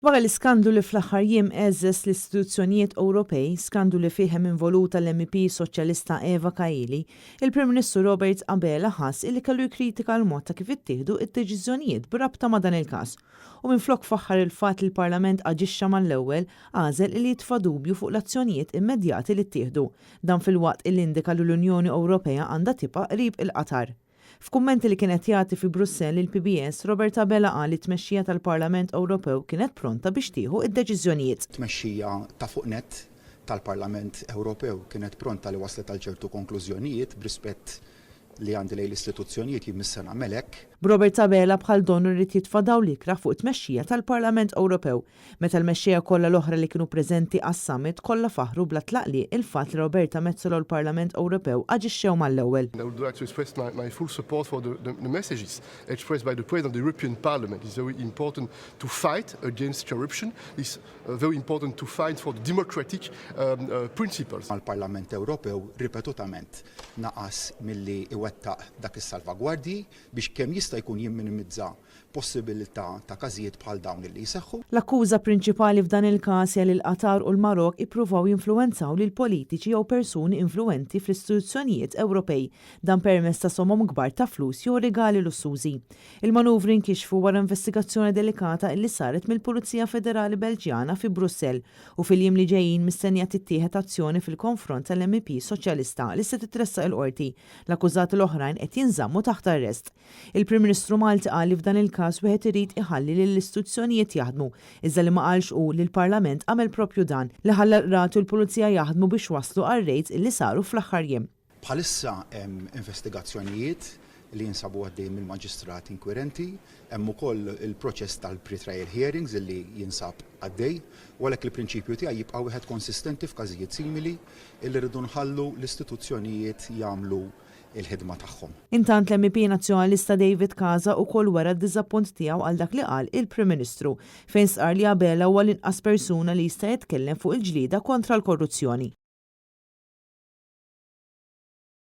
Wara l-iskandlu li fl-aħħar jiem għeżżeż l-istituzzjonijiet Ewropej, skandlu li fih hemm involuta l-MEP Soċjalista Eva Kaili, il-Prim Ministru Robert Abela ħass illi kellu jikkritika l-mod ta' kif ittieħdu d-deċiżjonijiet b'rabta ma' dan il-każ. U minflok faħħar il-fatt li l-Parlament aġixxa mal-ewwel, għażel illi jitfa' dubju fuq l-azzjonijiet immedjati li ttieħdu. Dan filwaqt illi indika li l-Unjoni Ewropea għandha tibqa' qrib il-Qatar. F'kummenti li kien qed jagħti fi Brussell lill-PBS, Robert Abela qal li t-tmexxija tal-Parlament Ewropew kienet pronta biex tieħu d-deċiżjonijiet. It-tmexxija ta' fuq nett tal-Parlament Ewropew kienet pronta li waslet għal ċertu konklużjonijiet b'rispett li għandi lejn l-istituzzjonijiet jien mhux se nagħmel hekk. B'Robert Abela bħal donnu jrid jitfa' dawl ikrah fuq it-tmexxija tal-Parlament Ewropew Meta l-mexxejja kollha l-oħra li kienu preżenti għas-summit kollha faħħru bla tlaqliq il-fatt li Roberta Metsola u l-Parlament Ewropew aġixxew mal-ewwel. I would like to express my my full support for the the messages expressed by the President of the European Parliament. It's very important to fight against corruption. It's very important to fight for the democratic principles. Il-Parlament Ewropew ripetutament naqas milli iwettaq dak is-salvagwardji biex kemm jista' jkun jimminimizza possibilità ta' każijiet bħal dawn li jseħħu. L-akkuża prinċipali f'dan il-każ hija li l-Qatar u l-Marokk ippruvaw jinfluwenzaw lil politiċi jew persuni influwenti fl-istituzzjonijiet Ewropej, dan permezz ta' somom kbar ta' flus jew rigali lussużi. Il-manuvri nkixfu wara investigazzjoni delikata illi saret mill-Pulizija Federali Belġjana fi Brussell u fil-jiem li ġejjin mistennija tittieħed azzjoni fil-konfront tal-MEP Soċjalista li se titressaq il-Qorti. L-akkużati l-oħrajn qed jinżammu taħt arrest. Il-Prim Ministru Malti qal li f'dan il-każ wieħed irid iħalli lill-istituzzjonijiet jaħdmu, iżda li ma qalx hu li l-Parlament għamel proprju dan, li ħalla l-Qrati u l-Pulizija jaħdmu biex waslu għar-rejds li saru fl-aħħar jiem. Bħalissa hemm investigazzjonijiet li jinsabu għaddejjin mill-Maġistrat inkwirenti, hemm ukoll il-proċess tal-pre-trial hearings li jinsab għaddej, u għalhekk il-prinċipju tiegħi jibqa' wieħed konsistenti f'każijiet simili illi rridu nħallu l-istituzzjonijiet jagħmlu il-ħidma tagħhom. Intant l-MEP Nazzjonalista David Casa ukoll wera d-diżappunt tiegħu għal dak li qal il-Prim Ministru, fejn stqarr li Abela huwa l-inqas persuna li jista' jitkellem fuq il-ġlieda kontra l-korruzzjoni.